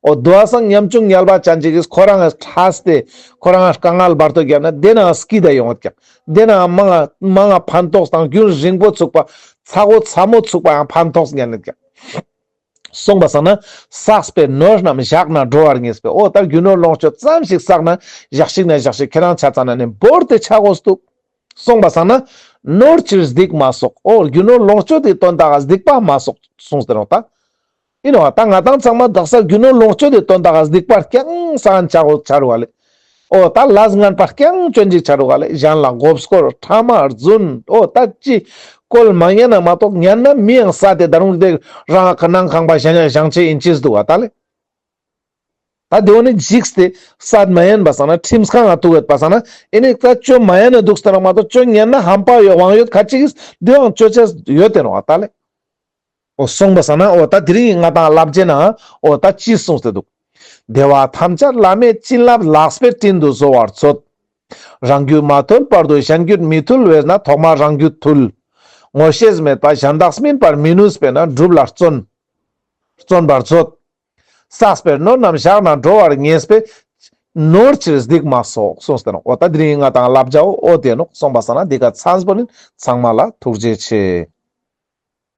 འོ་དོ་བ་སང་ཉམ་ཆུང་ཉལ་བ་ཅན་ཅིག་གིས་ཁོ་རང་ངི་ཁྲེས་ཏེ་ཁོ་རང་ངི་དཀའ་ངལ་བར་དོ་བརྒྱབ་ན་དེ་ནའང་སྐྱིད་ད་ཡོང་ངད་ཀྱག། དེ་ནའང་མང་ང་མང་ང་ཕན་ཐོགས་དང་རྒྱུན་རིང་པོ་ཚུགས་པ་ཚ་བོ་ཚ་མོ་ཚུགས་པའང་ཕན་ཐོགས་ཉན་ངད་ཀྱག། སོང་པ་སང་ན་བསགས་པའི་ནོར་རྣམས་བཞག་ན་འགྲོ་བར་ངེས་པས། འོ་ད་རྒྱུ་ནོར་ལོངས་སྤྱོད་ཙམ་ཞིག་བསགས་ན་ཞག་ཞིག་ན་ཞག་ཞིག་ཁྱེད་རང་ཆ་ཚང་ན་ནི་བོར་ཏེ་ཆ་དགོས་འདུག། སོང་པ་སང་ན་ནོར་ཕྱིར་སྡིག་མ་སོགས། འོ་རྒྱུ་ནོར་ལོངས་སྤྱོད་དེ་དོན་དག་ག་སྡིག་པ་མ་སོགས་གསུངས་ཏེ་ནོག་ད། ཨིན་ནོག་ད་ང་དང་ཚང་མ་དག་ས་རྒྱུ་ནོར་ལོངས་སྤྱོད་དེ་དོན་དག་ག་སྡིག་པ་རྐྱང་བསགས་ན་ཆ་དགོས་ཆ་རུག་ག་ལེ། འོ་ད་ལས་ངན་པ་རྐྱང་བཅོ་ཅིག་ཆ་རུག་ག་ལེ། གཞན་ལ་མགོ་སྐོར་ཕྲ་མ་རྫུན། འོ་ད་ཅི་བཀོལ་མ་ཉན་ན་མ་གཏོགས་ཉན་ན་མི་ཡང་བསད་དེ་ད་རུང་དེ་རང་ཁ་ནང་ཁང་པ་གཞན་ཡང་བཞེངས་ཅེས་ཨིན་ཅི་འདུག་ག་ད་ལེ། ད་དེ་བོ་ནི་འཇིགས་ཏེ་བསད་མ་ཉན་པ་སང་ན་ཁྲིམས་ཁང་ང་ཐུག་ཡོད་པ་སང་ན་ཨེ་ནི་ད་བཅོ་མ་ཉན་ན་འདུག་སྟེ་རང་མ་གཏོགས་བཅོ་ཉན་ན་ཧམ་པ་ཡོད་དབང་ཡོད་ཁ་ཅིག་གིས་དེ་ཡང་བཅོ་ཅེས་ཡོད་དེ་ནོག་ག་ད་ལེ། འོ་སོང་པ་སང་ན་འོ་ད་དེ་རིང་ང་དང་བསླབ་བྱའི་ནང་འོ་ད་ཅི་གསུངས་ཏེ་འདུག། དེ་བ་ཐམས་ཅད་བླ་མེད་བྱིན་རླབས་ལགས་པས་དྲིན་དུ་གཟོ་བར་འཚོལ། རང་རྒྱུད་མ་ཐུལ་བར་དུ་གཞན་རྒྱུད་མི་ཐུལ་བས་ན་ཐོག་མར་རང་རྒྱུད་ཐུལ། ངོ་ཤེས་མེད་པ་གཞན་དག་སྨིན་པར་མི་ནུས་པས་ན་སྒྲུབ་ལ་བརྩོན། བརྩོན་པར་མཛོད། བསགས་པའི་ནོར་རྣམས་བཞག་ན་འགྲོ་བར་ངེས་པས། ནོར་ཕྱིར་སྡིག་མ་སོགས་གསུངས་ཏེ་ནོག། འོ་ད་དེ་རིང་ང་དང་བསླབ་བྱའོ་འོ་དེ་ནོག། སོང་པ་སང་ན་འདི་ག་ཚང་པོ་ནི་ཚང་མ་ལ་ཐུགས་རྗེ་ཆེ།